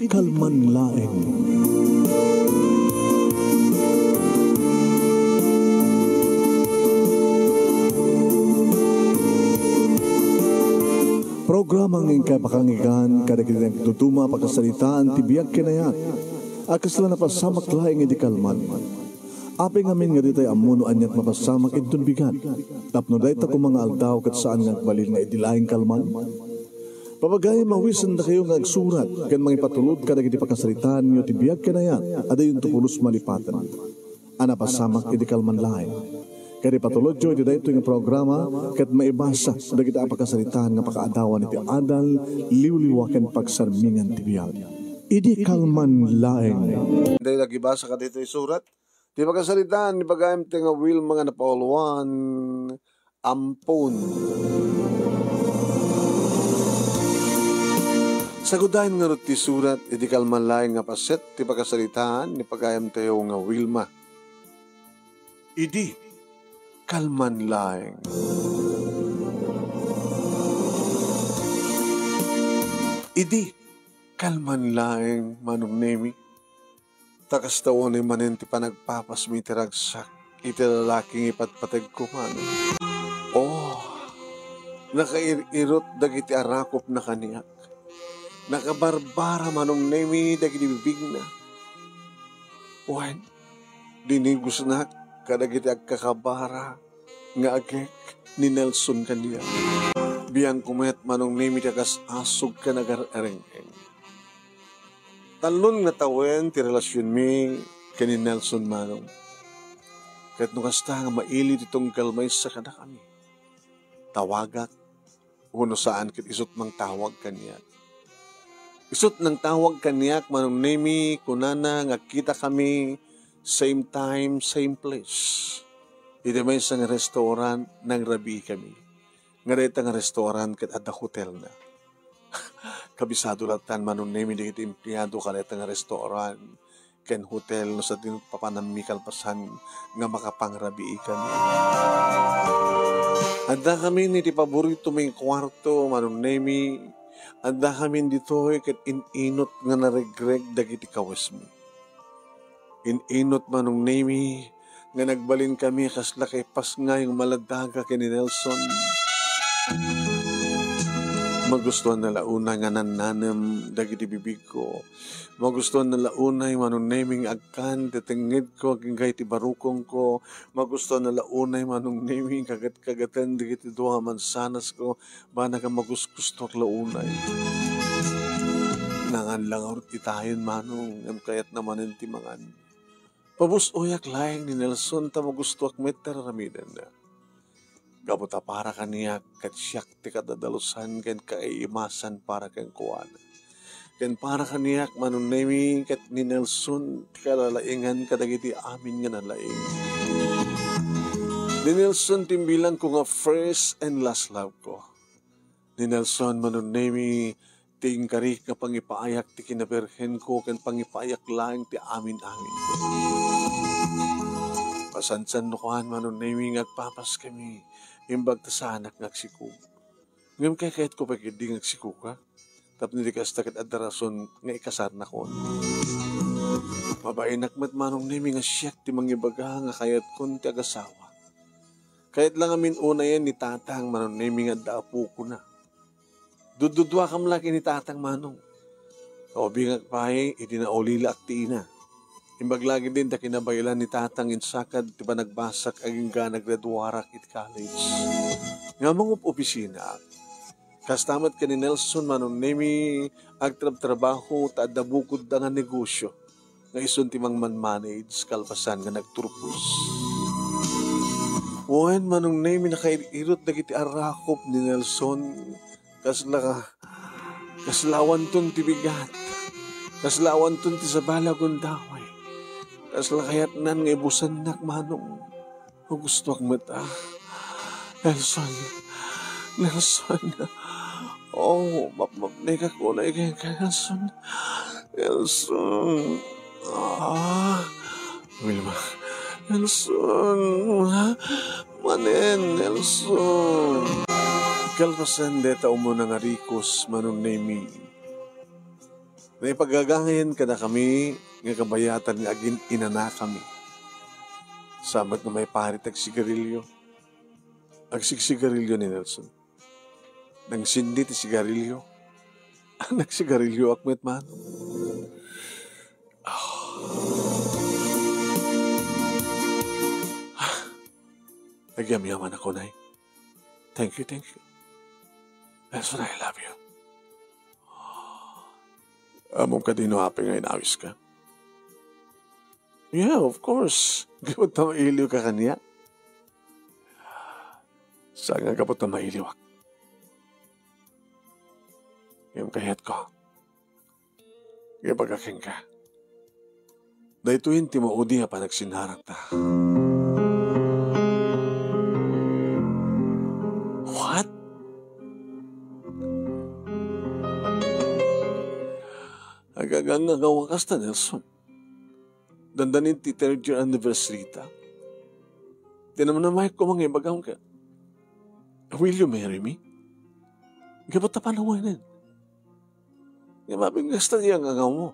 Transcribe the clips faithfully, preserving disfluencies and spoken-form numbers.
Kalman laeng. Programa nga inkay pakangigan kadagiti nagtutuma a pakasaritaan ti biag ken ayat a kasla napasamak laeng idi kalman. Apay ngamin nga ditay ammo no aniat mapasamak inton bigat, tapno dayta koma nga aldaw ket saan nga agbalin nga idi laeng kalman? Pabagayam, mawisendakayo nga agsurat ken mangipatulod kadagiti pakasaritaanyo ti biag ken ayat a dayonto pulos malipaten a napasamak idi kalman laeng. Ket ipatulodyo iti daytoy nga programa ket maibasa dagiti a pakasaritaan nga pakaadawan iti adal, liwliwa ken pagsarmingan ti biag. Idi kalman laeng. Dayta agibasa kadaytoy surat. Ti pakasaritaan ni pagayamtayo nga Wilma nga napauluan, ampon. Sagudayen ngarud ti surat idi kalman laeng nga paset ti pakasaritaan ni pagayamtayo nga Wilma. Idi kalman laeng. Idi kalman laeng, Manong Nemi. Ta kasta unay manen ti panagpapasmi iti ragsak iti lalaki nga ipatpategko, Manong. Oh, nakair-irot dagiti arakopna kaniak. Nakabarbara, Manong Nemi, dagiti bibigna. Wen, dinigusnak kadagiti agkakabara nga agek ni Nelson kaniak. Biangko met, Manong Nemi, ti agas-asog ken agar-areng-eng. Talnon nga tawen ti relasionmi ken ni Nelson, Manong. Ket no kasta nga maili ti tunggal maysa kadakami, tawagak, wenno saan ket isut' mangtawag kaniak. Isut' nangtawag kaniak, Manong Nemi, kunana nga agkitakami same time, same place. Iti maysa nga restaurant, nangrabiikami. Nga dayta nga restaurant ket adda hotelna. Kabisado lattan, Manong Nemi, dagiti empleado kadayta nga restaurant ken hotel no sadino papanammi kalpasan nga makapangrabiikan. Addakamin iti paboritomi nga kuarto, Manong Nemi. Addakamin ditoy ket in-inut nga naregreg dagiti kawesmi. In-inut, Manong Nemi, nga nagbalinkami kasla kaipasngay nga maladaga ken ni Nelson. Magustuanna la unay nga nannanem dagiti bibigko. Magustuanna la unay, Manong Nemi, nga agkan ti tengngedko agingga iti barukongko. Magustuanna la unay, Manong Nemi, nga kagat-kagaten dagiti dua a mansanasko. Banag a magusgustuak la unay. Nangan la ngarud ti tayon, Manong, ngem kayatna manen ti mangan. Pabus-oyak laeng ni Nelson ta magustuak met ti ar-aramidenna. Gapu ta para kaniak, ket siak ti kadadalusan ken kaiimasan para kenkuana. Ken para kaniak, Manong Nemi, ket ni Nelson ti kalalaingan kadagiti amin nga nalaing. Ni Nelson ti imbilangko nga first and last love ko. Ni Nelson, Manong Nemi, ti inkarik nga pangipaayak ti kinabirhenko ken pangipaayak laeng ti amin-aminko. Pasansan no kuan, Manong Nemi, nga agpapaskami, imbag ta saanak nga agsikog. Ngem kaykayatko pay ketdi nga agsikogka. Tapno di kasta ket adda rason nga ikasarnakon. Mabainak met, Manong Nemi, nga siak ti mangibaga nga kayatkon ti agasawa. Kayat la ngamin unayen ni Tatang, Manong Nemi, nga adda apokona. Dudduduakam la ken ni Tatang, Manong. Kaubingak pay idi naulilaak ti ina. Imbag la ketdin ta kinabaelan ni Tatang insakad ti panagbasak agingga naggraduarak iti college. Nga mangup-opisinaak. Kasta met ken ni Nelson, Manong Nemi, agtrabtrabaho ta adda bukodda nga negosio nga isun ti mangmanmanage kalpasan nga nagturpos. Wen, Manong Nemi, nakair-irot dagiti arakop ni Nelson. Kasla, kasla awanton ti bigat. Kasla awanton ti sabali a gundaway. Kasla kayatnan nga ibusennak, Manong. Magustuak met, ah. Nelson. Nelson. Oh, mapmapnekak unay kenka, Nelson. Nelson. Ah. Wilma. Nelson. Manen, Nelson. Kalpasan dayta umuna nga rikos, Manong Nemi. Naipagagangayan kadakami nga kabayatan nga agin-inanakami. Sa met nga maiparit agsigarilio. Agsigsigarilio ni Nelson. Nangsindi ti sigarilio. Nagsigarilioak met man. Ah. Nagyamyaman ako, Nay. Thank you, thank you. Nelson, I love you. Ammom kadi no apay nga inawiska? Yeah, of course. Gapu ta mailiwka kaniak. Saan nga gapu ta mailiwak. Ngem kayatko nga ibaga kenka. Daytoyen ti maudi a panagsinaranta. What? Agagangawa kasta, Nelson. Dandanin ti third year anniversary ta. Ti namnamaek koma nga ibagam ka, "Will you marry me?" Gapu ta panawenen. Nga mabingas ta diay nga angawmo.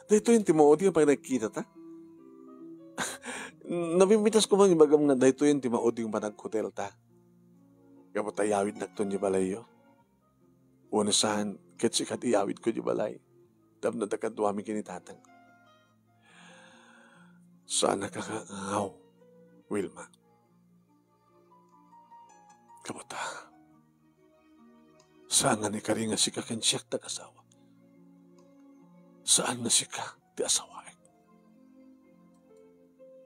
Daytoyen ti maudi a panagkita ta. Nabimbitas koma nga ibagam nga daytoyen ti maudi a panaghotel ta. Gapu ta iyawidnakton diay balayyo. Wenno saan, ket sika ti iyawidko diay balay. Tapno adda kaduami ken ni Tatang. Saan a ka nga angaw, Wilma. Gapu ta, saan nga naikari nga sika ken siak ti agasawa. Saan nga sika ti asawaek.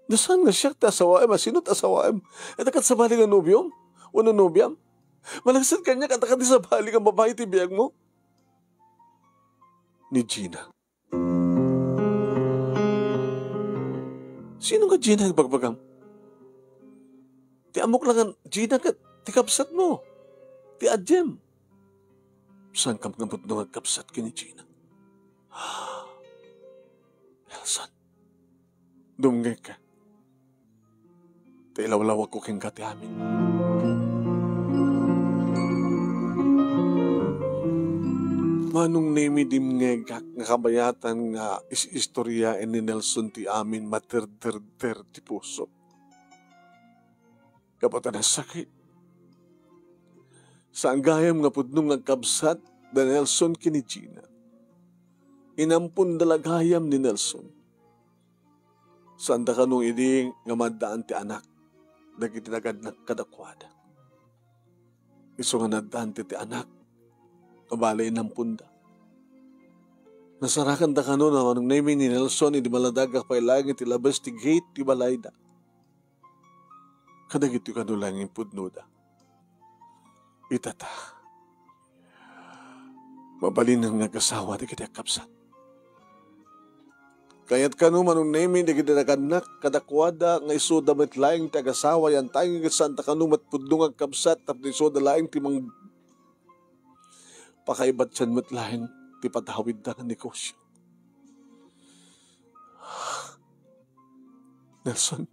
No saan nga siak ti asawaem, a sino ti asawaem? Adda ket sabali nga nobiom? Wenno nobiam? Malaksid kaniak, adda ket sabali nga babai ti biagmo? Ni Gina. Sino nga Gina nga ibagbagam? Ti ammok la nga Gina ket ti kabsatmo. Ti adiem. Saankam nga pudno nga agkabsat ken ni Gina. Nelson, dumngegka. Ta ilawlawagko kenka ti amin. Manong Nemi, dimngegak nga kabayatan nga is-istoryaen ni Nelson ti amin, materterter ti pusok. Gapu ta nasakit. Saan gayam nga pudno nga agkabsat da Nelson ken ni Gina. Inamponda la gayam ni Nelson. Saanda kano idi nga maaddaan ti anak dagiti nagannak kadakuada. Isu nga naaddaan ti, ti anak, abale, inamponda. Nasarakanda kano, Manong Nemi, ni Nelson idi maladag a pay laeng iti labes ti gate ti balayda. Kadagitoy kano laeng nga impudnoda. Ita ta, mabalinen nga agasawa dagiti agkabsat. Kayat kano, Manong Nemi, dagiti nagannak kadakuada nga isuda met laeng ti agasawa, yantay nga saanda kano met pudno nga agkabsat tapno isuda laeng ti mang-, pakaibatian met laeng ti patawidda nga negosio. Nelson,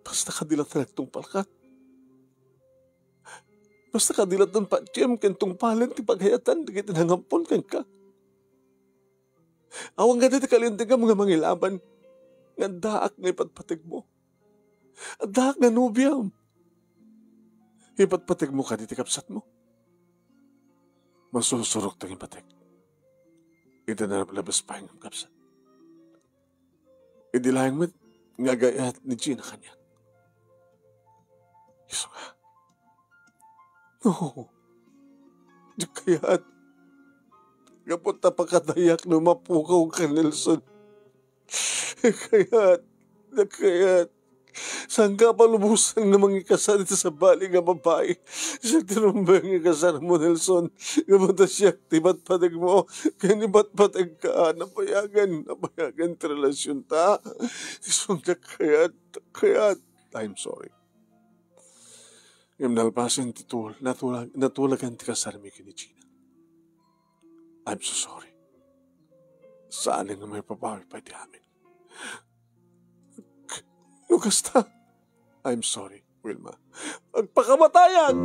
basta kadi latta nagtungpalka. Basta kadi latta patiem ken tungpalen ti pagayatan dagiti nangampon kenka. Awan kadi ti kalintegam nga mangilaban nga addaak nga ipatpategmo. Addaak nga nobiam. Ipatpategmo kadi ti kabsatmo. Masusurok ti nangipateg. Ita nalablabes pay nga kabsat. Idi laeng met nga agay-ayat ni Gina kaniak. Isu nga, no, diak kayat. Gapu ta pakadayak no mapukaw ka, Nelson. Diak kayat. Diak kayat. Saanka a palubosan nga mangikasar iti sabali nga babai. Siak ti rumbeng nga ikasarmo, Nelson. Gapu ta siak ti patpategmo. Ken ipatpategka. Nabayagen, nabayagen ti relasionta. Isu nga diak kayat, diak kayat. I'm sorry. Ngem nalpasen ti tul-, natulag-, natulagan ti kasarmi ken ni Gina. I'm so sorry. Saan nga maipabawi pay ti amin. No kasta, I'm sorry, Wilma. Agpakamatayak!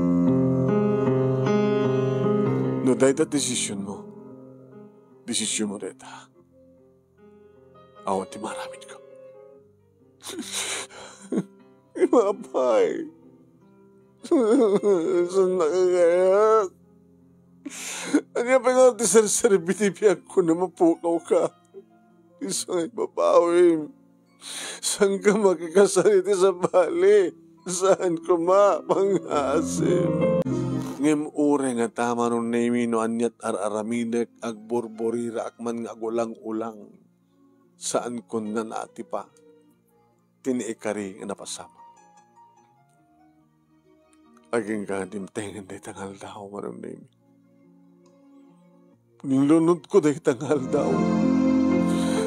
No dayta desisionmo, desisionmo dayta. Awan ti maaramidko. Apay, saan ka kayat? Ania pay nga ti serserbi ti biagko no mapukawka? Isu nga ibabawim. Saanka makikasar iti sabali? Saan koma, pangngasim. Ngem uray nga ta, Manong Nemi, no aniat ar-aramidek, agburburirak man nga agulang-ulang. Saankon nga naatipa ti naikari nga napasamak. Agingga dimtengen dayta nga aldaw, Manong Nemi. Nilunodko dayta nga aldaw.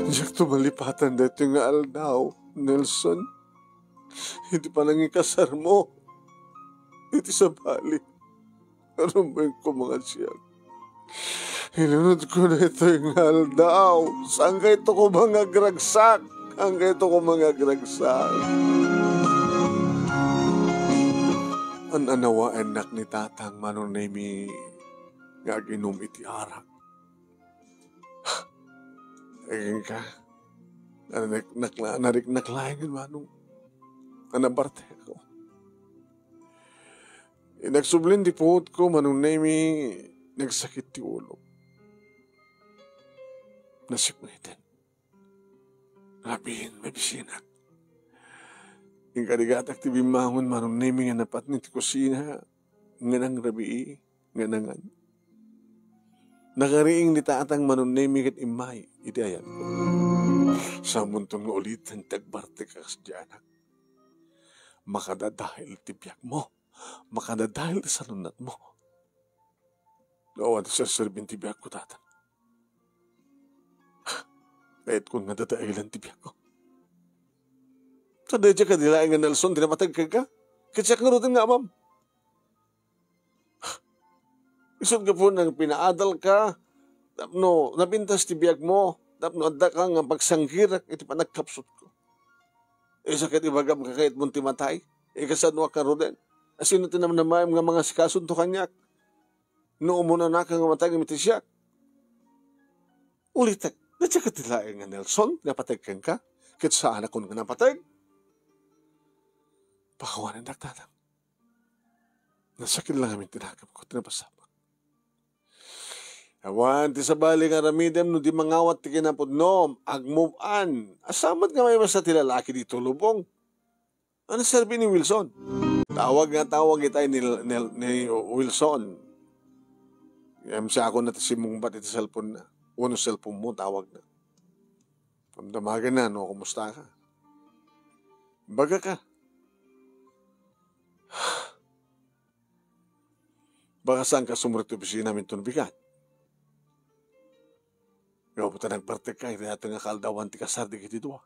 Diakto malipatan daytoy nga aldaw, Nelson. Iti panangikasarmo iti sabali. Arumbengko, mga siak. Ilunodko daytoy nga aldaw. Saan kayto koma nga agragsak? Saan kayto koma nga agragsak? An-anawaennak ni Tatang, Manong Nemi, nga aginum iti arak. Agingga, nariknak, nariknak laeng, Manong. Anabartek ako. Inagsublin ti puotko, Manong Nemi, nagsakit ti ulo. Nasikmeten. Rabiin, mabisinak. Inkarigatak ti bimmangon, Manong Nemi, nga napatni ti kusina, nga nangrabii, nga nangan. Nakariing ni Tatang, Manong Nemi, ket immay iti ayatko. Samonton nga uliten ti agbartek a kasdiay, anak. Makadadael ti biagmo. Makadadael ti salunatmo. Awan ti serserbin ti biagko, Tatang. Kayatkon nga dadaelan ti biagko. Sa daydiay kadi laeng nga Nelson ti napateg kenka? Ket siak ngaruden nga amam. Isut' gapu nang pinaadalka tapno napintas ti biagmo, tapno addaka nga pagsanggirak iti panagkapsutko. Isu ket ibagam nga kayatmon ti matay, ikasaduak ngaruden. Asino ti namnamaem nga mangasikasonto kaniak no umunanaka nga matay ngem iti siak? Ulitek, daydiay ket ti laeng nga Nelson nga napateg kenka, ket saanakon nga napateg? Pakawanennak, Tatang. Nasakit la ngamin ti nakemko, ti napasamak. Awan ti sabali nga aramidem no di mangawat ti kinapudnom, agmove on. Asa met nga maibasa ti lalaki ditoy lubong? Ano serbi ni Wilson? Tawag nga tawag itay ni, ni, ni Wilson. Ngem siakon ti simmungbat iti cellphone na. Wenno cellphone mo, tawag na. Damdamagen na no kumusta ka. Baga ka. Baka saanka sumrek ti opisina minton bigat. Gapu ta nagbartek ka iti daytoy nga kaaldawan ti kasar dagiti dua.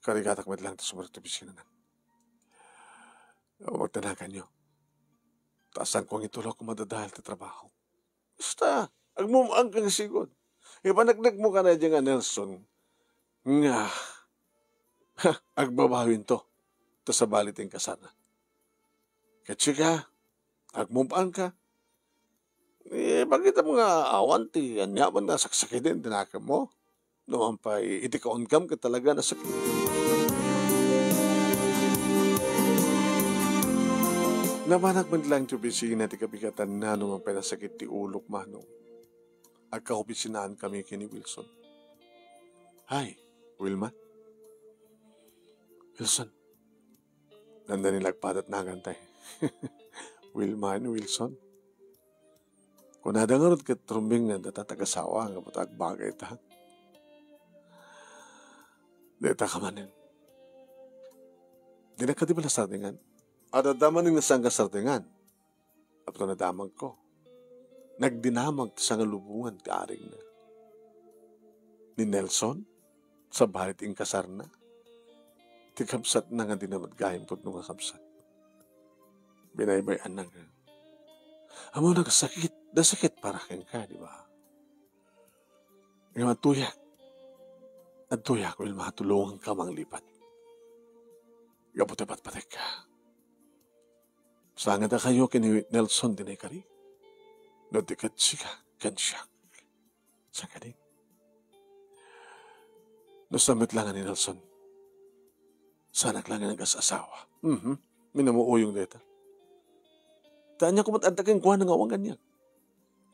Karigatak met laeng ti sumrek ti opisina na. Magtanakanyo. Ta saanko nga itulok madadael ti trabaho. Basta, agmove on ka nga sigud. Ipaneknekmo kaniay nga Nelson nga, ha, agbabawinto ta sabali ti inkasarna. Ket sika, agmove on ka. Eh, pakita mo nga awan ti aniaman nga saksakiten ti nakemmo. No man pay, iti kaon-kam ket talaga nasakit. Napanak met laeng ti opisina ti kabigatanna no man pay nasakit ti ulok, Manong. Agkaopisinaan kami ken ni Wilson. Hi, Wilma. Wilson. Nanda ni lagpadat nagan tay. Wilma ni Wilson. Kunada ngarud ket rumbeng nga data taga-asawa nga batak bagay ta. Dayta ka manen. Di na kadi bala sardingan? Adda manen nga saan nga sardingan. Apto nadamagko. Nagdinamag ti sangalubongan ti aregna. Ni Nelson, sabali ti inkasarna. Ti kabsatna nga di na met gayam pudno nga kabsat. Binaybay-anna nga, ammo nagsakit, nasakit para kenka, di ba? Ngem adtoyak, adtoyak, Wilma, tulonganka manglipat. Gapu ta patpatekka. Sangada kayo ken ni Nelson ti naikari. No di ket sika, ken siak. Saan kadi? No sa met laeng ni Nelson, saanak laeng nga agas-asawa. Mhm. Minamuuyong dayta. Ta ania koma ti adda kenkuana nga awan kaniak?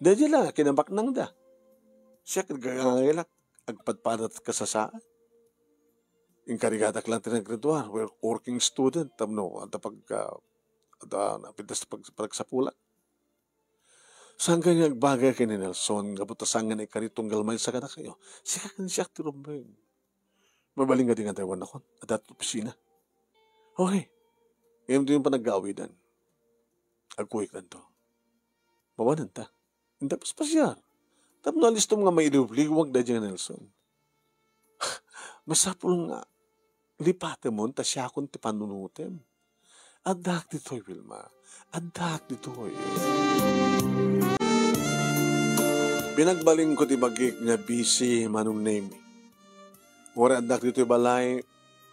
Daydiay la, kinabaknangda. Siak ket gagangayalak, agpadpada ti kasasaad. Inkarigadak laeng ti naggraduar, well, working student, tapno, adda pag, ah, adda napintas pag-, panagsapulak. Saan kadi nga agbagay ken ni Nelson, gapu ta saan nga naikari tunggal maysa kadakayo? Sika ken siak ti rumbeng. Mabalin kadi nga adda awan nakon, adda ti opisina. Okay. Ngem diyon panaggaawidan. Agkuyogdanto. Mawanenta. Inta paspasiar. Tapno alistom nga mailiwliwag daydiay nga Nelson. Masapul nga lipatemon ta siakon ti panunotem. Addaak ditoy, Wilma. Addaak ditoy. Pinagbalinko ti bagik nga busy, Manong Nemy. Uray addaak ditoy balay,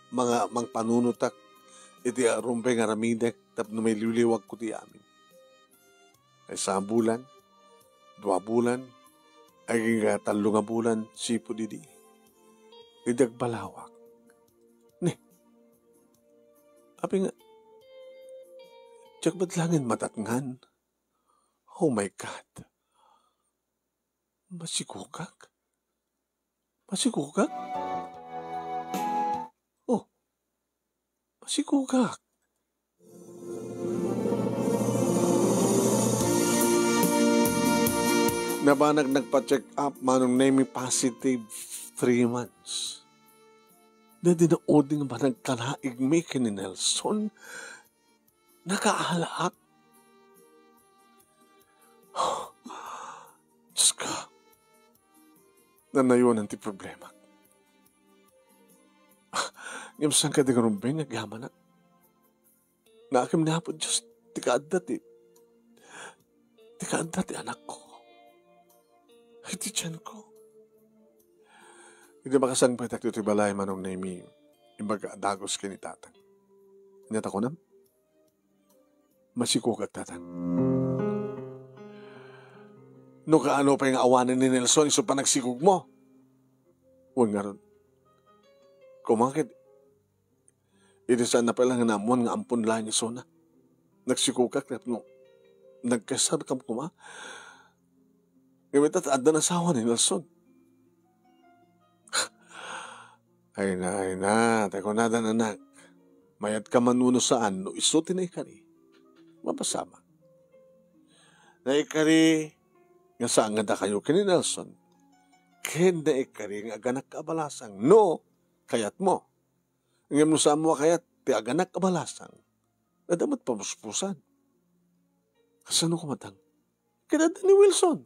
manga-, mangpanunotak iti rumbeng nga aramidek tapno mailiwliwagko ti amin. Maysa a bulan, dua a bulan, agingga tallo nga bulan, sipud idi. Idi agbalawak. Ni, apay nga, diak met laengen madatngan. Oh my God. Masigugak? Masigugak? Oh, masigugak. Nabanag nagpa-check up, Manong Nemy, positive three months. Daydi naudi nga panagkalaigmi ken ni Nelson, nakaalaak. Diyos ko, nanayonan ti problema. Ngem saan kadi nga rumbeng nga agyamanak? Naakim ni Apo Dios ti kaadda ti, ti kaadda ti anakko. Iti tianko. Idi makasangpetak ditoy balay, Manong Nemy, imbag a dagus ken ni Tatang. Ania ta kunam? Masigugak, Tatang. No kaano pay nga awanen ni Nelson isu panagsigugmo? Wen ngarud, koma ket idi saanna pay la nga naammoan nga ampon laeng isuna. Nagsigugak tapno nagkasarkam koma. Ngem ita ta addan asawa ni Nelson. Ay na, ay na, ta kunadan, anak, mayat ka man wenno saan, no isu ti naikari, mapasamak. Naikari nga saan nga dakayo ken ni Nelson, ken naikari nga aganak ka a balasang, no kayatmo. Ngem no saanmo a kayat ti aganak a balasang, adda met pamuspusan. Kasano koma, Tang? Ket adda ni Wilson.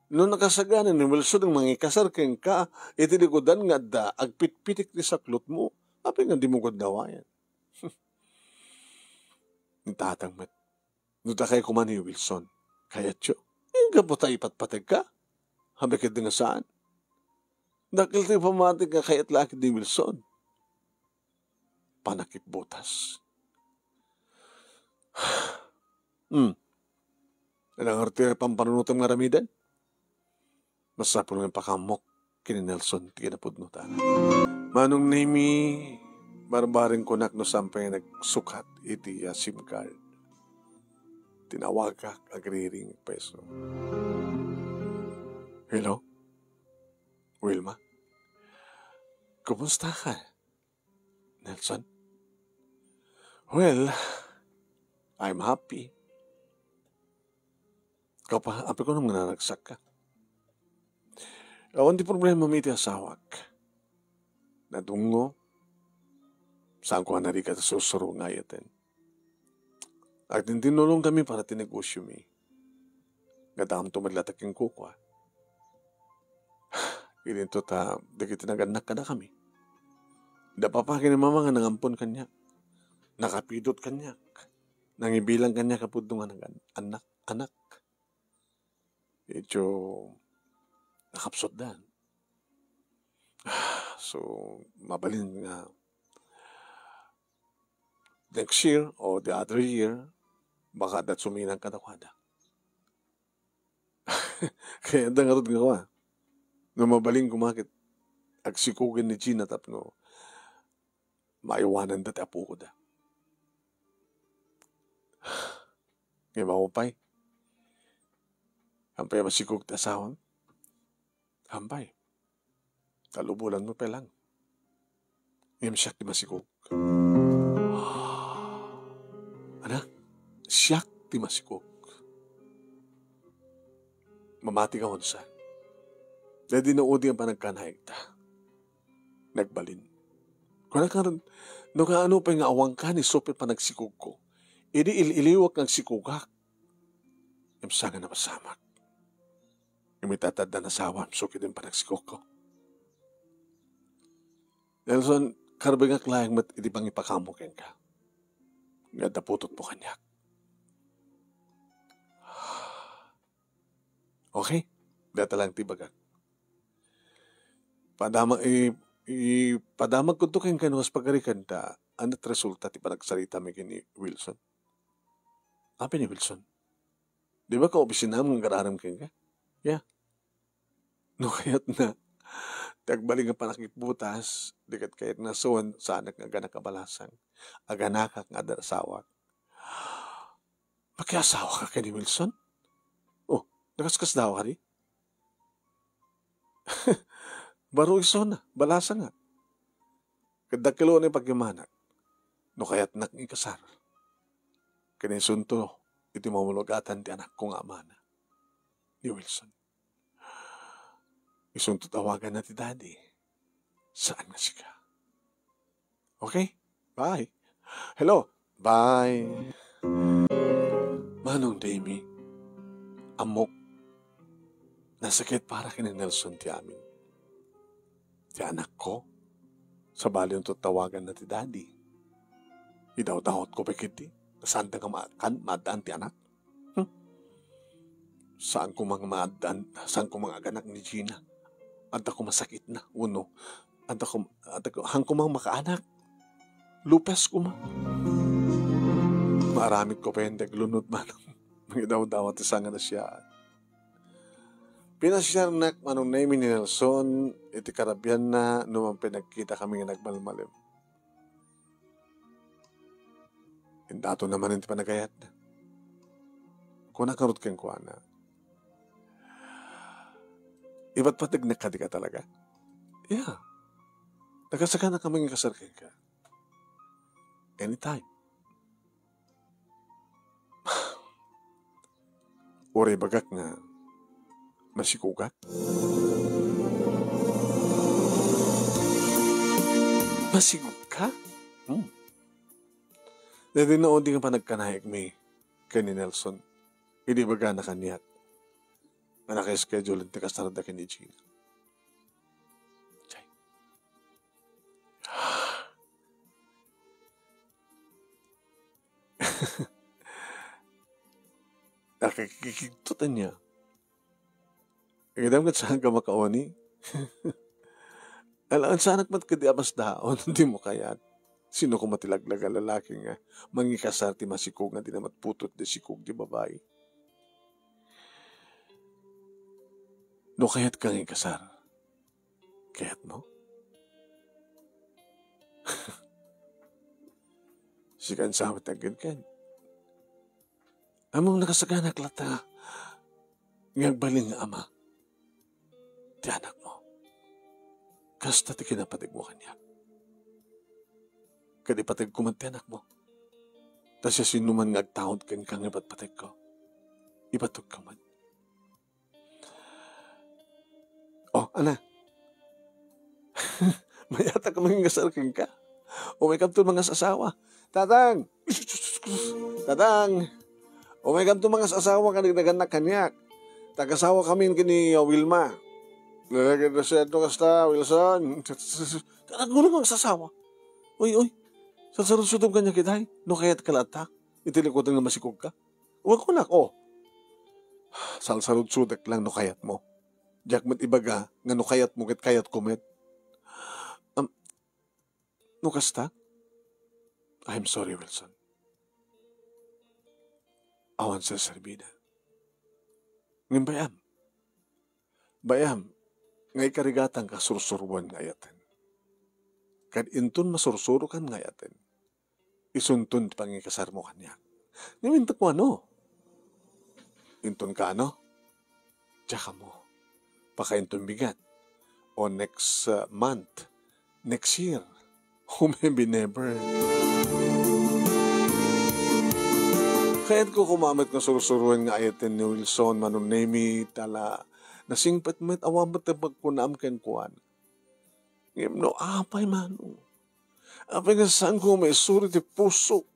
No nakasagana ni Wilson nga mangikasar kenka iti likudan nga adda agpitpitik ti saklotmo, apay nga dimo gundawaan? Ni Tatang met, no dakay koma ni Wilson, kayatyo? Eh, gapu ta ipatpategka? Apay ketdi nga saan? Dakkel ti pammatik nga kayat la ketdi ni Wilson. Panakipbutas. Hmm. Ania ngarud ti pampanunotem nga aramiden? Masapul nga impakaammo ken ni Nelson ti kinapudnota. Manong Nemy, barbareng kunak no saan pay nga nagsukat iti, ah, SIM card. Tinawagak, agriring, preso. Hello? Wilma? Kumusta ka, Nelson? Well, I'm happy. Ikaw pa, apay kunam nga naragsakka? Awan ti problemami iti asawak. Nadungngo. Saanko a narigat a sursuro nga ayaten. Agtintinnulongkami para ti negosyomi. Gaddamto met latta kenkuana. Idinto ta dagiti nagannakka kadakami. Da papa ken ni mama nga nangampon kaniak. Nakapidot kaniak. Nangibilang kaniak a pudno nga nagan-, annak, anak. Idiay nakapsutdan. So, mabalin nga next year o the other year, baka adda suminang kadakuada. Kayatda ngarud nga kua, no mabalin koma ket agsikogen ni Gina tapno maiwananda ti apokoda. Ngem awan pay. Hampay a masikog ti asawam? Hampay. Kalubolanmo pay lang. Ngem siak ti masikog. Anak, siak ti masikog. Mamati ka, Honsa. Daydi no udi a panagkanaigta. Nagbalin. Kunak ngarud, no kaano pay nga awanka ni Sophie panagsikogko, idi il-iliwak nga agsikogak. Ngem saan nga napasamak. Ngem itataddan asawam, so ket din panagsikogko. Nelson, karbengak laeng met iti pangipakamo kenka. Nga adda putotmo kaniak. Okay? Data lang ti bagak. Padama-, i-, ipadamagko to kenka no kas pagarikan ta, ano ti resulta ti panagsarita mi ken ni Wilson? Apay ni Wilson? Di ba kaopisinam nga agararem kenka? Yeah. No kayatna, ti agbalin nga panakipbutas, di ket kayatna, so, saanak nga aganak a balasang. Aganakak nga adda asawak. Makiasawaka ken ni Wilson? Oh, nakaskasdaaw kadi? Baro isuna, balasangak. Ket dakkel unay pagyamannak no kayatnak nga ikasar. Ken isunto iti mamulugatan ti anakko nga amana, ni Wilson. Isunto tawaganna ti daddy, saan nga sika. Okay? Bye. Hello. Bye. Manong Demi, ammok, nasakit para ken ni Nelson ti amin. Ti anakko, sabali unto tawaganna ti daddy. Idawdawatko pay ketdi, saanda nga maakan, maaddaan ti anak. Hmm? Saan koma nga maaddaan, saan koma nga aganak ni Gina. Adda koma sakitna, wenno adda kom-, adda ko-, han koma makaanak. Lupes koma. Maaramidko pay ti aglunod manong mangidawdawat ti sanganasayaat. Pinasiarnak manong Nemi ni Nelson iti karabianna no mangpay nagkita kami nga nagmalmalem. Indaton na manen ti panagayatna. Kunak ngarud kenkuana, "Ipatpategnak kadi ka talaga?" "Yeah. Nakasagana ka mangikasar kenka. Anytime." Uray ibagak nga masikogak. Masikogka? Hmm. Daydi no udi nga panagkanaigmi ken ni Nelson, idi ibagana kaniak nga naka-schedule ti kasarda ken ni Gina. Chay. Nakakikigtot ania. Agyam ket saan ka makauni. Alangan saanak met ketdi a masdaon, dimo kayat. Sino koma ti laglag a lalaki nga mangikasar ti masikog nga di na met putotda ti sikog ti babai? No kayatka nga ikasar, kayatmo? Sikan sa met aggenken. Ammom, nakasaganak latta nga agbalin nga ama ti anakmo. Kasta ti kinapategmo kaniak. Ket ipategko met ti anakmo. Ta siasinoman nga agtaud kenka nga ipatpategko, ipatugko met. Oh, ana. Mayat a kami nga sarkeng ka. Umaykam to mangas-asawa. Tatang! Tatang! Umaykam to mangas-asawa, kanagnagannak kaniak. Tagasawa kami ken ni, uh, Wilma. Lalagyan na siya ito kasta, Wilson. Tatang, gulo mangas-asawa. Uy, uy. Sarsarudsutom kaniak, itay. No kayat ka latta. Iti likutan nga masikog ka. Wa kunak, oh. Salsarudsodek lang no kayatmo. Diak met ibaga nga no kayatmo ket kayatko met. Am, no kasta? I'm sorry, Wilson. Awan serserbida. Ngem bay-am, Bay-am nga ikarigatan nga sursuroen nga ayaten. Ket inton masursurokan nga ayaten, isunton ti pangikasarmo kaniak. Ngem inton kuano? Inton kaano? Diak ammo. Baka inton bigat. O next, uh, month. Next year. Or maybe never. Kayatko koma met nga sursuroen nga ayaten ni Wilson, Manong Nemi, ta la, nasingpet met, awan met ti pagkunaam kenkuana. Ngem no apay, Manong? Apay nga saanko maisuro ti pusok?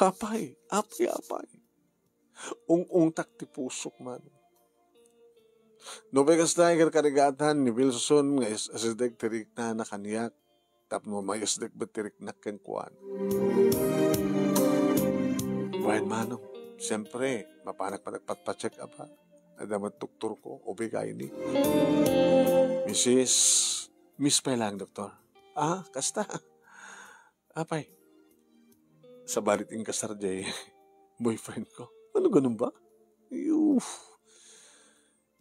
Apay, apay, apay. Ung-ungtak ti pusok, Manong. No pay kasta, ikarkarigatan ni Wilson nga is-, asideg ti riknana kaniak, tapno maisdek met ti riknak kenkuana. Wen, Manong, siempre, mapanak man agpatpacheck up, ha? Adda met doktorko, O B gynae. Misis, Miss pay lang, doktor. Ah, kasta. Apay, sabali ti inkasar jay boyfriendko. Ano, ganun ba? Yuf.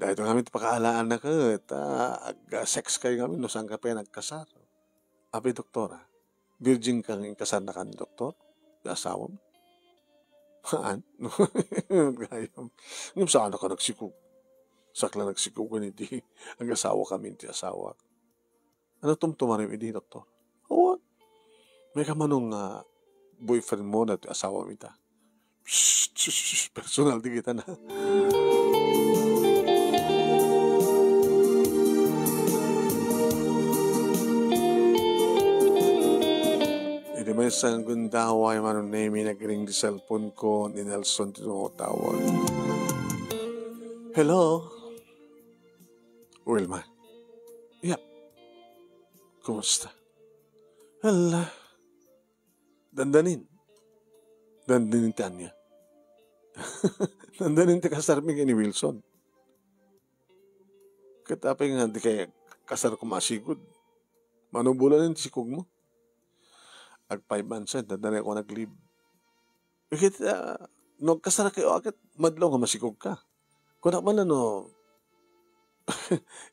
Daytoy ngamin ti pakaalaanna ket, ah, ag-sex kayo ngamin no saanka pay nagkasar. Apay, doktora, virgin ka nga inkasarnaka ni doktor, ti asawam? Haan? Gayam. Ngem saanka nagsikog. Sakla nagsikog ken idi ag-asawakamin ti asawak. Ano tumtumarem idi, doktor? Awan. Mayka, Manong, nga boyfriend mo na ti asawam ita? Shh, shh, shh, personal di kita na. Idi maysa nga gundaway, Manong Nemi, nagring ti cellphone ko, ni Nelson ti tumatawag. Hello? Wilma. Yap. Kumusta? Hala. Dandanin. Dandanin ti ania? Dandanin ti kasarmi ken ni Wilson. Ket apay nga di kay kasar ko masigud? Mano bulanen ti sikog mo? Ag five months, eh, dandanin ko nag-leave. Ket, ah, no agkasar kayo, ket madlaw nga masikog ka. Kunak man no,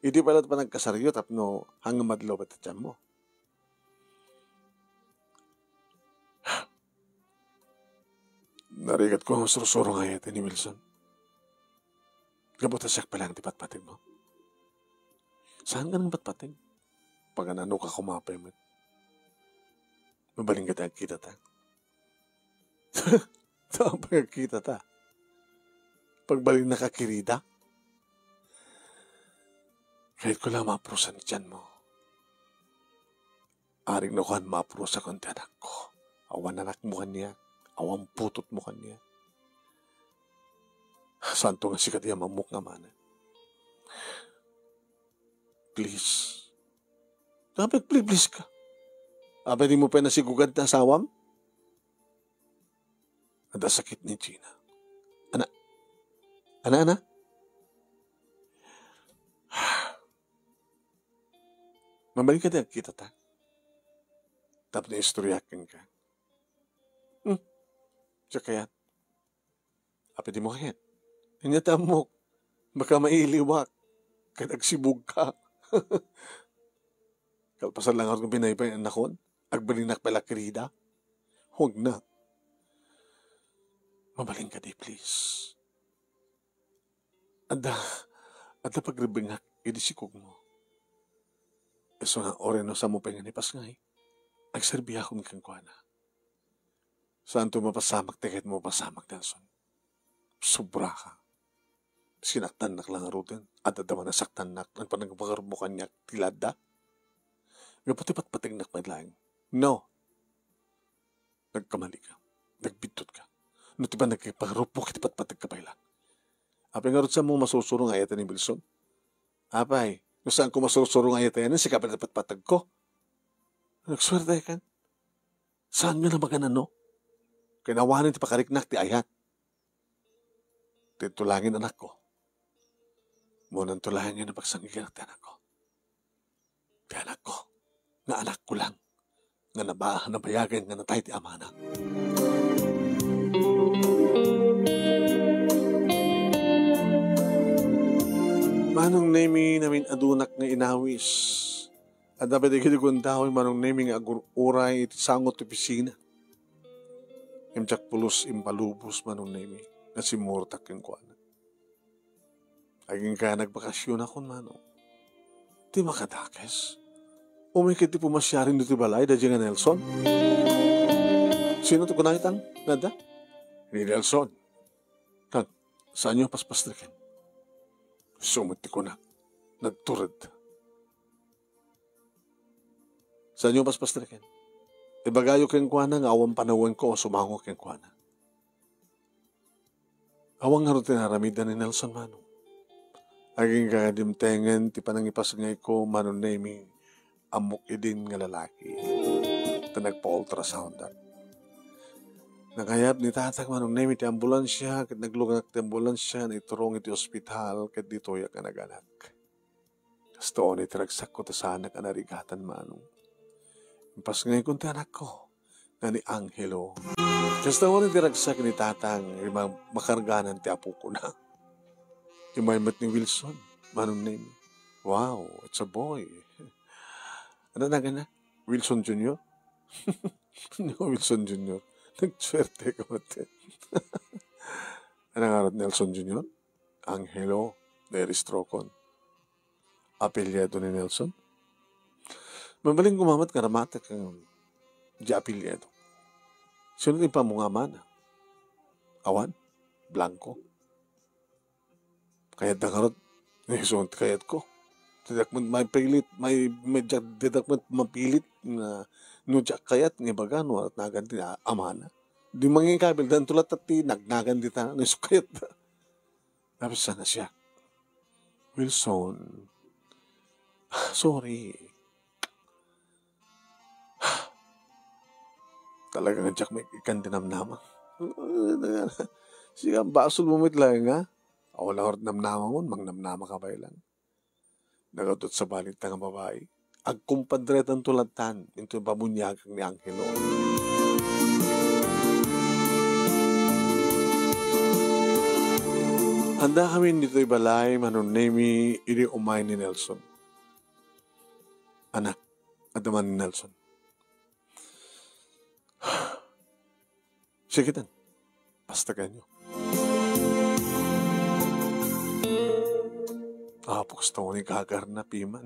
idi pay la panagkasaryo tapno haan nga madlaw pay ti tiyan mo. Narigat ko nga sursuro nga ayat ni Wilson. Gapu ta siak pay lang ti patpateg mo. Saan ka nang patpateg? Paganano ka kumapay met. Mabalin ka ti agkita ta. Tapay agkita ta. Pagbalinna ka kirida. Kayat ko lang maaprusan ti tiyan mo. Aring no kan maaprusa kon ti anakko. Awan anakmo kaniak. Awan putotmo kaniak. Santo nga sika ti amammok nga mana. Please. Sabi, please, please ka. Abi, di mo pa nasigugan ti asawam? Adda sakit ni Gina. Ana, ana, ana? Mabalin ka ti agkita ta? Tapno istoryaken ka. Hmm. Siya kayat. Apay di mo kayat? Ania ti ammok? Baka mailiwak. Ket agsibug ka. Kalpasan lang ako binaybayan nakon. Agbalinnak pay la kirida. Huwag na. Mabalin ka di, please. Adda, adda pagrebengak idi sikog mo. Isu nga, uray no, saanmo pay nga ni pasngay, agserbiakon kenkuana. Saanto mapasamak ti kayat mo mapasamak, Nelson. Sobra ka. Sinaktannak lang ngaruden. Adda man nasaktannak. Nagpanagpakarubo kaniak ti ladda. Gapu ti patpategnak met laeng. No. Nagkamali ka. Nagbiddut ka. No ti panagkiparubo ket patpateg ka pay lang. Apay ngarud, saanmo nga masursuro nga ayat ni Wilson? Apay, no saanko masursuro nga ayat, sika pay ti patpategko. Nagsuerte kan. Saan nga na maganano? Kinawanen ti pakariknak ti ayat. Ti tulangin anakko. Munanto laeng nga pagsangiganak ti anakko. Ti anakko, nga anakko lang, nga naba-, nabayagen nga natay ti amana. Manong Nemi, namin-adunak nga inawis. Adda pay dagiti gundaway, Manong Nemi, nga agur-uray iti sango ti opisina. Ngem diak pulos impalubos, Manong Nemi, nga simmurtak kenkuana. Agingga nagbakasionakon, Manong. Ti makadakes, umay ket ti pumasiar ditoy balay, daydiay nga Nelson. Sino ti kunaytan nga adda? Ni Nelson. Kat, saanyo a paspastreken? Isu met ti kunak. Nagtured. Saanyo a paspastreken? Ibagayo kenkuana nga awan panawenko a sumango kenkuana. Awan ngarud ti inaramidda ni Nelson, Manong. Agingga dimtengen ti panangipasngayko, Manong Nemi, ammok idin nga lalaki. Ta nagpa-ultrasoundak. Nangayab ni Tatang, Manong Nemi, ti ambulansia, ket nagluganak ti ambulansia, naiturong iti ospital, ket ditoyak nga naganak. Kasta unay ti ragsakko ta saanak a narigatan, Manong. Impasngaykon ti anakko nga ni Angelo. Kasta unay ti ragsak ni Tatang, ima-, makarganan ti apokona. Immay met ni Wilson, Manong Nemi. Wow, it's a boy. Ania naganna? Wilson Junior? Ni Wilson Junior. Nagsuerteka met. Ania ngarud, Nelson Junior? Angelo, nairegistrokon. Apelyido ni Nelson? Mabalin koma met nga aramatek, um, diay apelyido. Sino ti impammok nga amana? Awan? Blanco? Kayatda ngarud? Isu ti kayatko. Diak met mapilit, may, may, diak, diak met mapilit nga no diak kayat nga ibaga no nagan ti a-, amana. Di mangikabil, danto latta ti nagnagan dita, no isu kayatda. Napsana siak. Wilson, sorry. Talaga nga diak maikkan ti namnama. Sika, basolmo met laeng, ha? Awan la ngarud namnamamon, mangnamnamaka pay lang. Nagawdat sabali dayta nga babai. Agkumpadretanto lattan intoy pabuniagak ni Angelo. Andakamin ditoy balay, Manong Nemi, idi umay ni Nelson. Anak, adda man ni Nelson. Sige, tan. Pastaganyo. Apo, kasta unay gagarna, piman.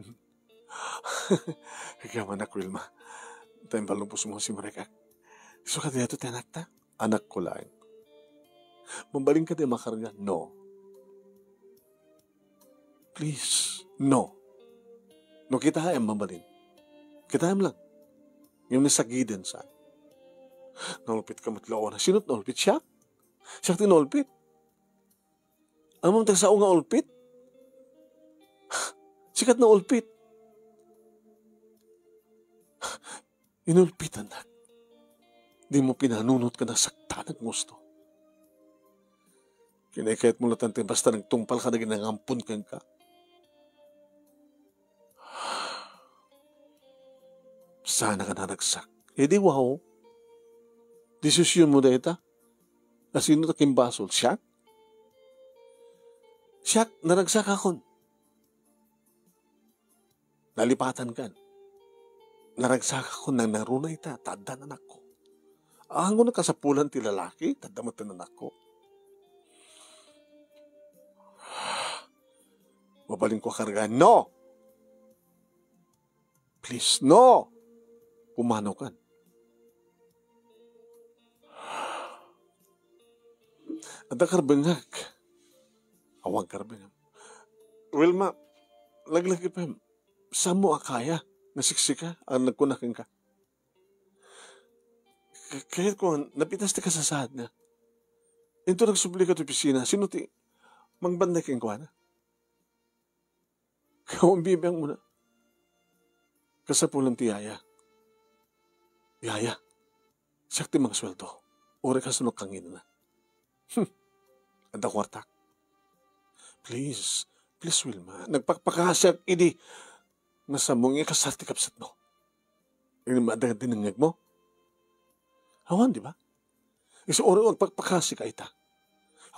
Agyaman, Anak Wilma. Ta impalubosmo nga simrekak. Isu kadi daytoy ti anakta? Anakko laeng. Mabalin kadi a makarga? No. Please, no. No kitaem, mabalin. Kitaem lang. Ngem ni sagiden, saan. Naulpitka met laeng. Sino ti naulpit? Siak? Siak ti naulpit. Ammom ti sao nga ulpit? Sika ti naulpit. Inulpitannak. Dimo pinanunot ken nasaktanak nga husto. Kinaykayatmo latta ti basta nagtungpal kadagiti nangampon kenka. Saanak a naragsak. Idi, wow. Desisionmo dayta. Asino ti kimbasol? Siak? Siak, naragsakakon. Nalipatankan. Naragsakakon, nangnangruna ita, ta adda anakko. Awan kasapulan ti lalaki, ta adda met ti anakko. Mabalinko a kargaen? No! Please, no! Pumanaw kan. Adda karbengak. Awan karbengam. Wilma, laglagipem. Saanmo a kaya nga siksika a nagkuna kenka? K-, kayatko nga napitas ti kasasaadna. Inton nagsublika ti opisina, sino ti mangbannay kenkuana? Awan bibiangmona. Kasapulan ti yaya. Yaya, siak ti mangsueldo. Uray kasano kanginana. Hmm. Adda kuartak. Please, please, Wilma. Nagpakpakasiak idi nga saanmo nga ikasar ti kabsatmo. Ngem adda dinengngegmo? Awan, di ba? Isu uray agpakpakasika ita.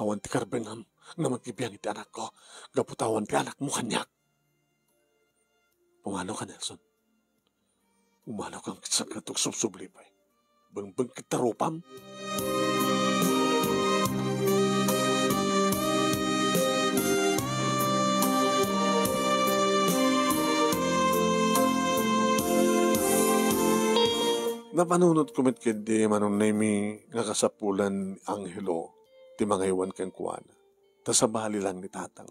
Awan ti karbengam. nga mangbibiang iti anakko gapu ta awan ti anakmo kaniak. Pumanoka, Nelson. Pumanoka, ket saan nga agsubsubli pay. Bengbeng ket ta rupam. Napanunotko met ketdi, Manong Nemy, nga kasapulan ni Angelo ti mangaywan kenkuana. Ta sabali lang ni Tatang.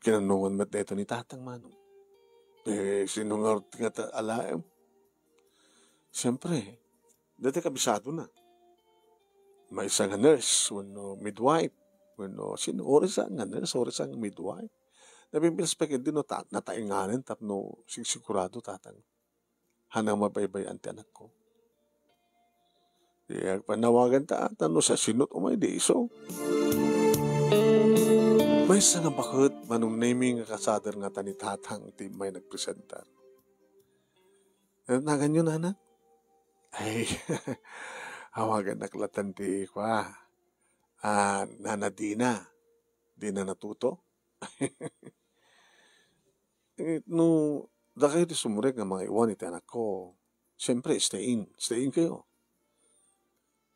Kinannuan met daytoy ni Tatang, Manong. Eh, sino ngarud nga ta-, alaem? Siyempre, daytoy kabisadona. Maysa nga nurse, wenno midwife, wenno sino, uray sa nga nurse, uray sa nga midwife. Nabimbinaspak idi no ta-, natainganen tapno sigsigurado, Tatang. Haanna mabaybay-an ti anakko. Di agpanawagan ta, ta no siasino't umay di isu. Maysa nga baket, Manong Nemy, nga kasader ngata ni Tatang ti immay nagpresentar. Ano naganyo, nana? Ay, awagannak latan ti kua. Ah, Nana Dina. Dina Natuto. Eh, no, dakayo ti sumrek nga mangaywan iti anakko, siyempre, stay in. Stay in kayo.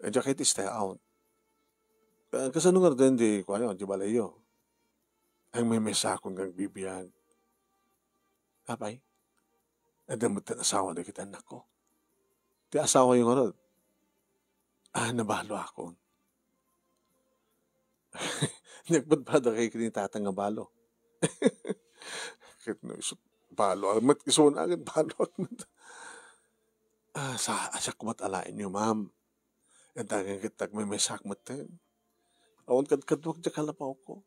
Eh, dakayo ti stay out. Ah, kasano ngaruden ti kuayo, ti balayyo? Ay, maymaysakon nga agbibiag. Apay? Adda met ti asawa dagiti annakko. Ti asawayo ngarud? Ah, nabaloakon. Nagpadpada kay ken ni Tatang nga balo. Ket no isu baloak met, isuna ket baloak met. Ah, sa, siak met alaenyo, ma'am. Ket ket agmaymaysak metten. Awan kadkaduak diay kalapawko.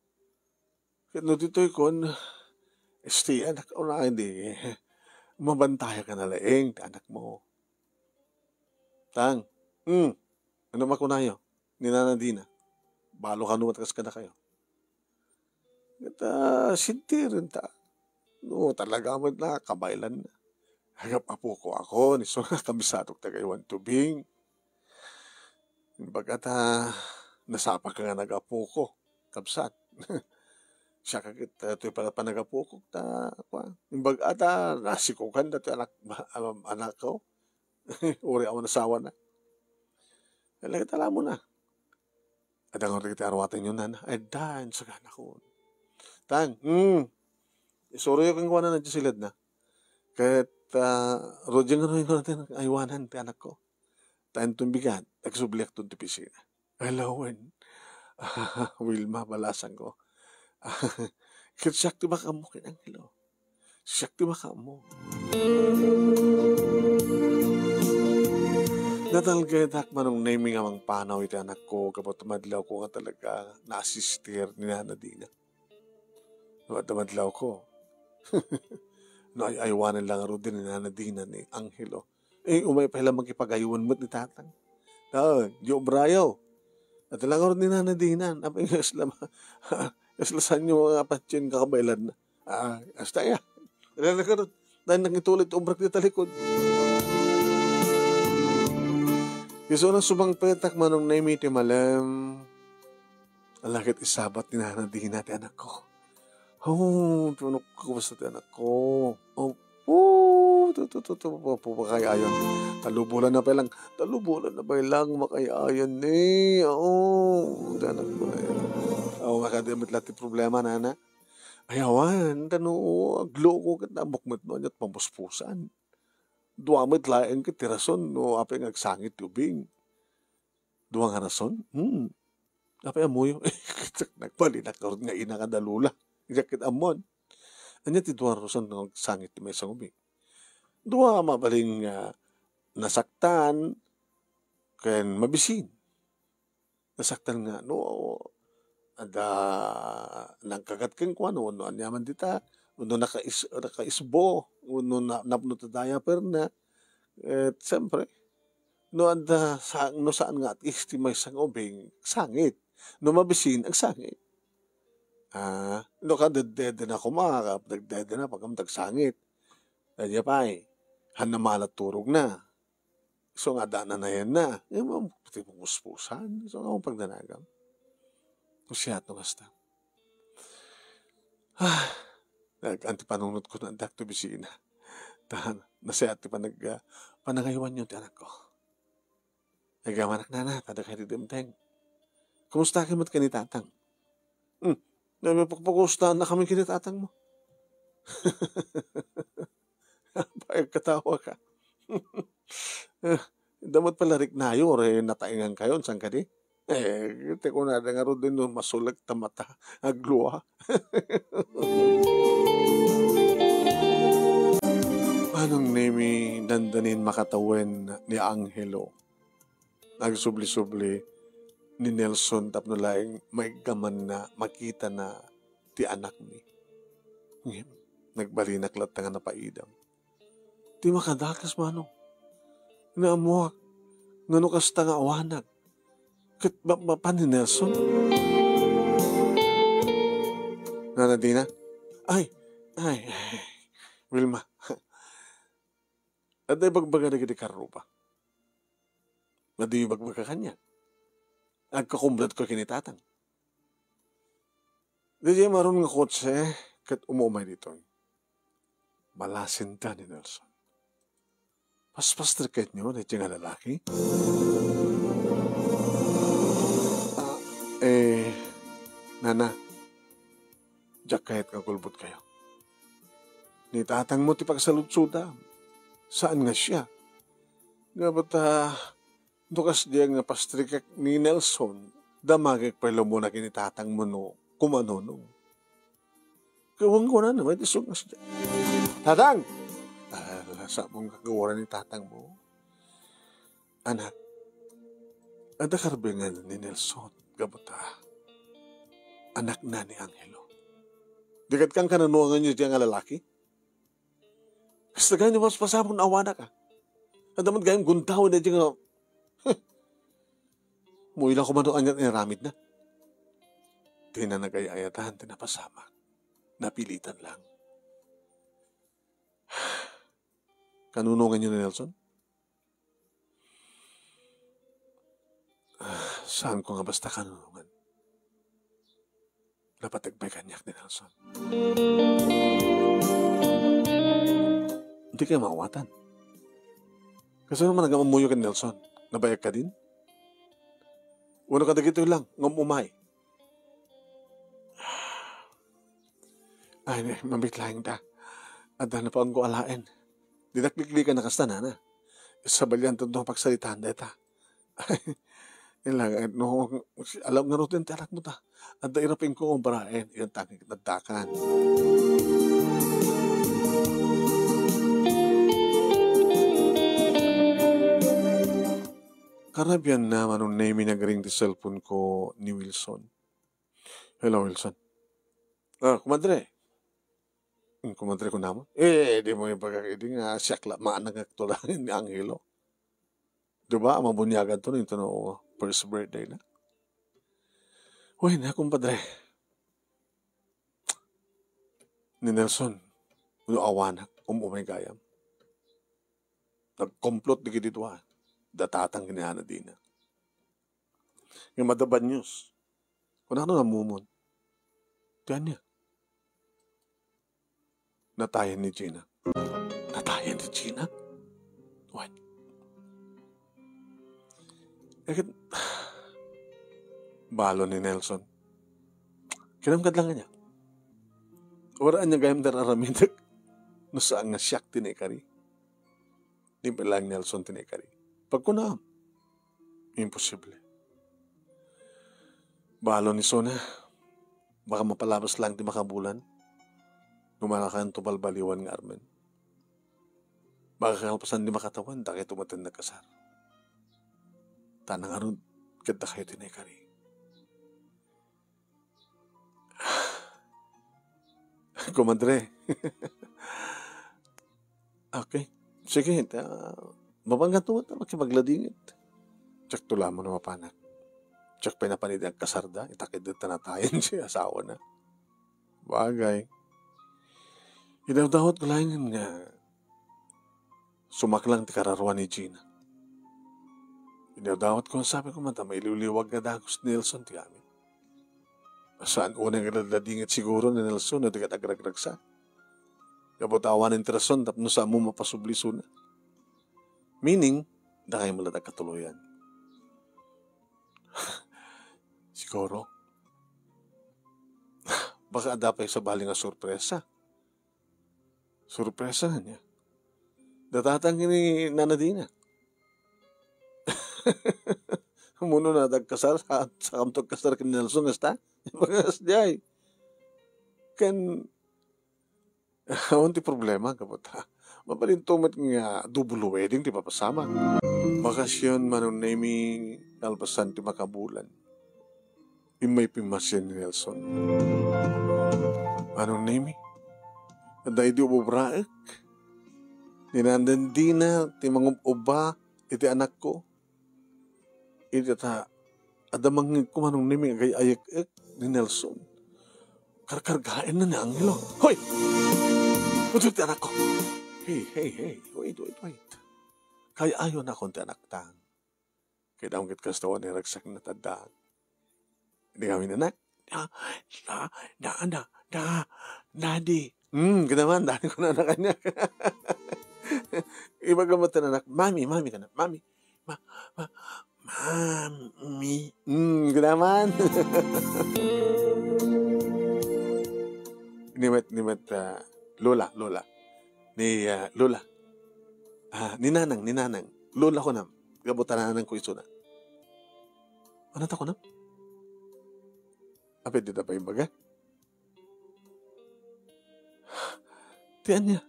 Ket no ditoy kon, este, anak, unayen di, mabantayan ka na laeng ti anakmo. Tang, hmm, ano makunayo ni Nana Dina? Balo kano met kas kadakayo? Ket, ah, sintiren ta. No, talaga met la, kabaylan na. Agap-apokon, isu nga kabisadok ti agaywan ti ubing. Imbag ta, nasapa ka nga nag-apoko, kabsat. Siak ket, ah, toy pala panagapokok ta, kua. Imbag ta, nasikokan datoy anak, anakko. Uray awan asawana. Talaga, tala mo na. Adda ngarud dagiti aruatenyo, nana? Ay, adda, insaganakon. Tang, hmm. Isuroyo kenkuana na diay siledna. Ket, ah, Roger, nga no, nga no, aywanan ti anakko. Ta inton bigat, agsubliakton ti opisina. Alawen. Wilma, balasangko. Ket siak ti makaammo ken Angelo. Siak ti makaammo. Natalgedak, Manong Nemy, nga mangpanaw iti anakko, gapu ta madlawko nga talaga naasistir ni Nana Dina. Gapu ta madlawko. No, ay-aywanen la ngaruden ni Nana Dina ni Angelo. Eh, umay pay la makipagaywan met ni Tatang. Ta, di obrayo. Adda la ngarud ni Nana Dina. Apay nga isla, isla sanyo nga patien kakabaylan na. Ah, hasta ya. Adda la ngarud. Dahil nangituloy ti obrak di talikod. Isu na sumangpetak, Manong Nemy, ti malem. Ala ket isabat ni Nana Dina ti anakko. Oh, tunok ko basta ti anakko. Oh, oh, tu, tu, tu, tu, pu-, pu-, makay-ayan. Talubolan na pay lang. Talubolan na pay lang, makay-ayan ni. Oh, ti anakko. Oh, nga kadi met la ti problema, nana. Ay, awan, ta no, agloko ket ammok met no, aniat pamuspusan. Dua met laeng ket ti rason no apay nga agsangit ti ubing. Dua nga rason? Hmm. Apay ammoyo? Nagbalinak ngarud nga ina nga dalula. Diak ket ammon. Ania ti dua nga rason nga agsangit ti maysa nga ubing? Dua mabalin nga nasaktan ken mabisin. Nasaktan nga no adda nangkagat kenkuana, wenno aniaman dita, wenno nakais-, nakaisbo, wenno na-, napno ti diaper na. Eh, siyempre, no adda sa-, no saan nga at least ti maysa nga ubing, sangit. No mabisin, agsangit. Ah, no kadedede na koma, kadedede na, pagam tagsangit. Kanya pay, han na malat turog na. So nga, adda nanayan na. Eh, ma-, ti pumuspusan. So nga, pagdanagam. Siya no kasta. Ah, nag-, anti panunot ko na dak to bisina. Ta, nasiat ti panag-, ah, panangaywanyo ti anakko. Agamanak nana, tada kay di dumteng. Kumusta ka met ken ni tatang? Hmm, napagpakustahan na kami ken ni tatang mo. Apay, agkatawa ka. Eh, damot pala riknayo, ore, nataengan kayo, saan kadi? Eh, ti kunada ngarud din, no, masulek ta mata, aglua. Manong Nemi, dandanin makatawen ni Angelo. Agsubli-subli ni Nelson tapno laeng maiggamanna, makitana ti anakmi. Ngem, nagbalinak latta nga napaidam. Ti makadakes, manong. Naammuak nga no kasta nga awanak ket ba-, mapan ni Nelson. Nana Dina? Ay, ay, ay. Wilma. Adda ibagbaga dagiti karruba. Adda ibagbaga kaniak. Agkakumbrad ko ken ni tatang. Daydiay maron nga kotse ket umumay ditoy. Malasinta ni Nelson. Paspastriketyo daydiay nga lalaki? Ah, eh, nana, diak kayat nga agulbod kayo. Ni tatang mo ti pagsaludsodam. Saan nga siak? Nga bata, no kasdiay nga pastrikek ni Nelson, damagek pay la umuna ken ni tatang mo no kumanunong. Ket wen kunana, may disog nga sida. Tatang! Ah, sa mong kagawaran ni tatang mo. Anak, adda karbengan ni Nelson, gapu ta anakna ni Angelo. Di ket kan kanunonganyo diay nga lalaki? Kasta gayam ni mas pasapul nga awanak, a. Adda met gayam guntaw daydiay nga, huh. Muy la koma no anian inaramidna. Dina nagay-ayatan ti napasamak. Napilitan lang. Kanunonganyo ni Nelson? Ah, saanko nga basta kanunongan. Napateg pay kaniak ni Nelson. Dikay maawatan. Kasano man nga ammoyo ken Nelson? Nabayag kadin? Wenno kadagitoy lang nga um-umay? Ay, ne, mamit laeng da. Adda na paangko alaen. Dinak liklikan a kasta, nana. Sabalianto no pagsaritaan dayta. Ay, ilang, no, alam nga ruten ti anak mo ta. Adda irapingko nga umbaraen, iyan tangik naddakan. Karabian na, Manong Nemi, nagring ti cellphone ko ni Wilson. Hello, Wilson. Ah, kumadre. Hmm, kumadre, kunam? Eh, di mo ipagkakidi nga siak la, maanang agtulangin ni Angelo. Di ba, mabuniagan to, nito no first birthday na. Uy, na, kumpadre. Ni Nelson, no awanak, um-umay gayam. Nagkomplot dagiti dua, da tatang ken ni Ana Dina. Ngem adda bad news. Kunano nammumon? Ti ania? Natayen ni Gina. Natayen ni Gina? What? Eh, ket, balo ni Nelson. Kinamkad lang niya. Wala niya gayam dar-aramidek. No saan nga siak ti naikari. Ni Belang Nelson ti naikari. Pagkunam, imposible. Balo ni Sona, baka mapalabas lang ti makabulan. No manakanto balbaliwan nga armen. Baka kalpasan di makatawan, dakay tumaten nagkasar. Ta nangarud, ket dakayo ti naikari. Kumadre. Okay. Sige, ta, mapangan to, ta, makipagladingit. Check to lamang na mapanak. Check pa napan iti agkasarda, itakid ta natayen ti asawana. Bagay. Idawdawat ko laengen nga sumaklang ti kararua ni Gina. Idawdawat ko, sabi ko man, ta mailiwliwag nga dagus ni Nelson ti amin. Saan unay nga ladladinget siguro ni Nelson no di ket agragragsak. Gapu ta awan intereson tapno saan mo mapasubli isuna. Meaning, dakay met latta a katuloyan. Siguro. Baka adda pay sabali nga sorpresa. Sorpresa ania? Datatan ni Nana Dina. Umuna no agkasar, sa-, sakamto agkasar ken Nelson, kasta? Bagas jay. Ken, awan ti problema, gapu ta mabalinto met nga double wedding ti papasamak. Bakasyon, Manong Nemi, kalpasan ti makabulan. Immay pimmasien ni Nelson. Manong Nemi, adda idi ububraek. Ni Nana Dina ti mangub-ubba iti anakko. Iti ta, adda mangngegko, Manong Nemi, agay-ayek-ek ni Nelson. Karkargaenna ni Angelo. Hoy! Udto ti anakko! Hey, hey, hey. Wait, wait, wait. Kay-ayo nakon ti anakta. Ket awan ket kasta, awan naragsakna ti adda. Di kami nanak. Da, da, da, da, da, Daddy. Hmm, kitaman, Daddy ko na kaniak. Ibaga met ti anak, Mami, Mami ka na, Mami. Ma, ma, Mami. Hmm, kitaman. Ni met, ni met, ah, Lola, Lola. Ni, ah, Lola. Ah, ni Nanang, ni Nanang. Lola ko na. Gapu ta nanang ko isuna. Ano ta ko na? Apay dita pay ibaga? Ti ania?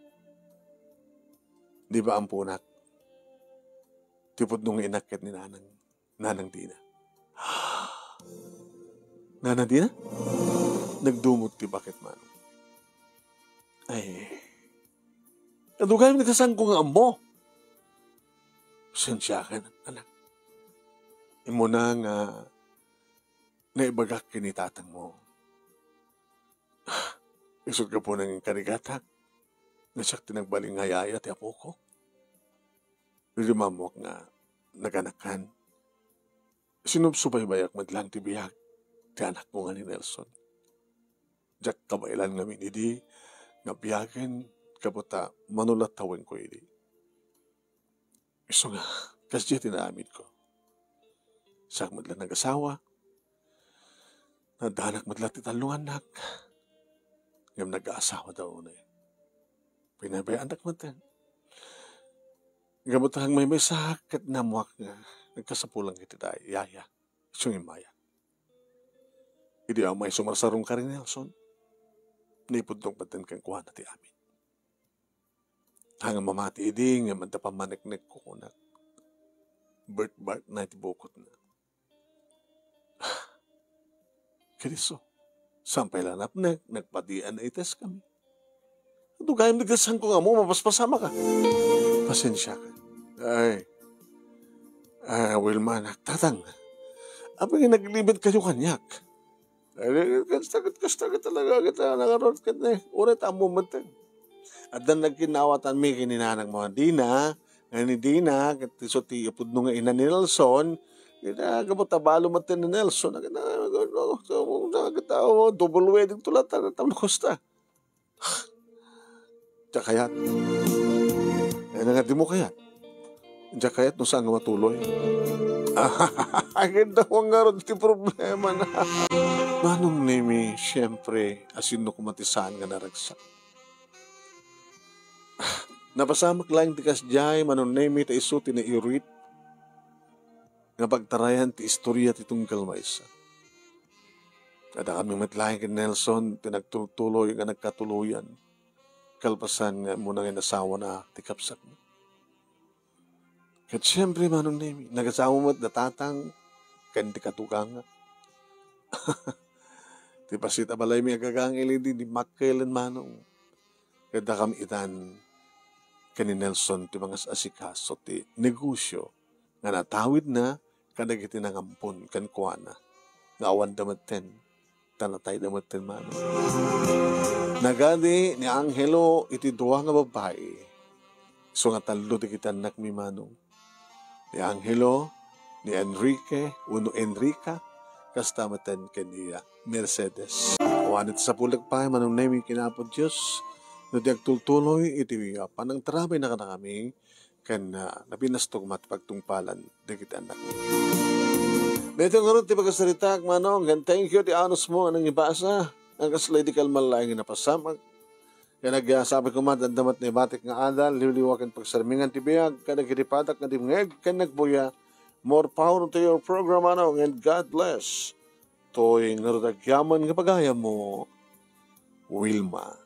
Di ba amponak? Ti pudno nga inak ket ni Nanang, Nanang Dina. Nanang Dina? Nagdumot ti baket, Manong. Ay, adugayam nga saan ko nga ammo. Pasensiakan, anak. Immuna nga naibagak ken ni tatangmo. Isut' gapuna nga inkarigatak, nga siak ti nagbalin nga yaya ti apoko. Idi maammuak nga naganakan, sinubsubaybayak met laeng ti biag ti anakko nga ni Nelson. Diak kabaelan ngamin idi nga biagen gapu ta mano la tawenko idi. Isu nga, kasdiay ti naaramidko. Siak met la nagasawa, naddanak met la ti talloannak, ngem nagkaasawa da unay. Pinabayaandak metten. Gapu ta agmaymaysaak ket naammuak nga nagkasapulan iti da-, yaya. Isu nga immay. Idi ammay sumarsarom ka ken Nelson, naipudnok metten kenkuana ti amin. Haan nga mamati idi ngem adda pammaneknekko, kunak. Birthmarkna iti bukotna. Ket isu, saan pay la napnek, nagpadian a iteskami. Adugayam nga saan ko nga ammo, mapaspasamak a. Pasensiakan. Ay. Ah, Wilma, anak, tatang. Apay nga naglimitkayo kaniak? Ay, kasta ket, kasta ket talaga kita nangarot ket ne. Uray ta ammo metten. Adda nagkinnawatanmi ken ni Nanang Dina, nga ni Dina, ket isu ti pudno nga ina ni Nelson. Ina, gapu ta balo metten ni Nelson. Ket, ket, double wedding to latta, tapno kasta. Diak kayat. Ay, nga dimo kayat. Diak kayat no saan nga matuloy. Ay, ganda ko nga ron ti problema na. Manong Nemi, siyempre, asino koma ti saan nga naragsak. Napasamak laeng ti kasdiay, Manong Nemi, ta isu ti nairuit nga pagtarayan ti istorya ti tunggal maysa. Adda kami met laeng ken Nelson ti nagtultuloy nga nagkatuloyan, kalpasan nga immuna nga inasawana ti kabsatna. Ket siempre, Manong Nemi, nagasawa met da tatang ken ti katuganga. Ti bassit a balaymi agagangel idi, dimmakkel, Manong. Ket dakami itan ken ni Nelson ti mangas-asikaso ti negosio nga natawidna kadagiti nangampon kenkuana nga awanda metten, ta natayda metten, Manong. Nagadi ni Angelo iti dua nga babbai, isu nga tallo dagiti annakmi, Manong. Ni Angelo, ni Enrique, wenno Enrica, kasta met ken ni Mercedes. Awan iti sapulek pay, manong Nemi, ken Apo Dios, no di agtultuloy iti, ah, panangtarabay na kadakami, ken, ah, nabinastog met pagtungpalan dagiti annak. Daytoy ngarud ti pakasaritak, manong, ken thank you ti anusmo a nangibasa. Ken kasla idi kalman laeng nga napasamak. Ken agyasakit koma, adda met naibatik nga adal, liwliwa ken pagsarmingan ti biag, kadagiti padak nga dimngeg ken nagbuya. More power to your program, manong, and God bless. Toy ngarud agyaman nga pagayammo, Wilma.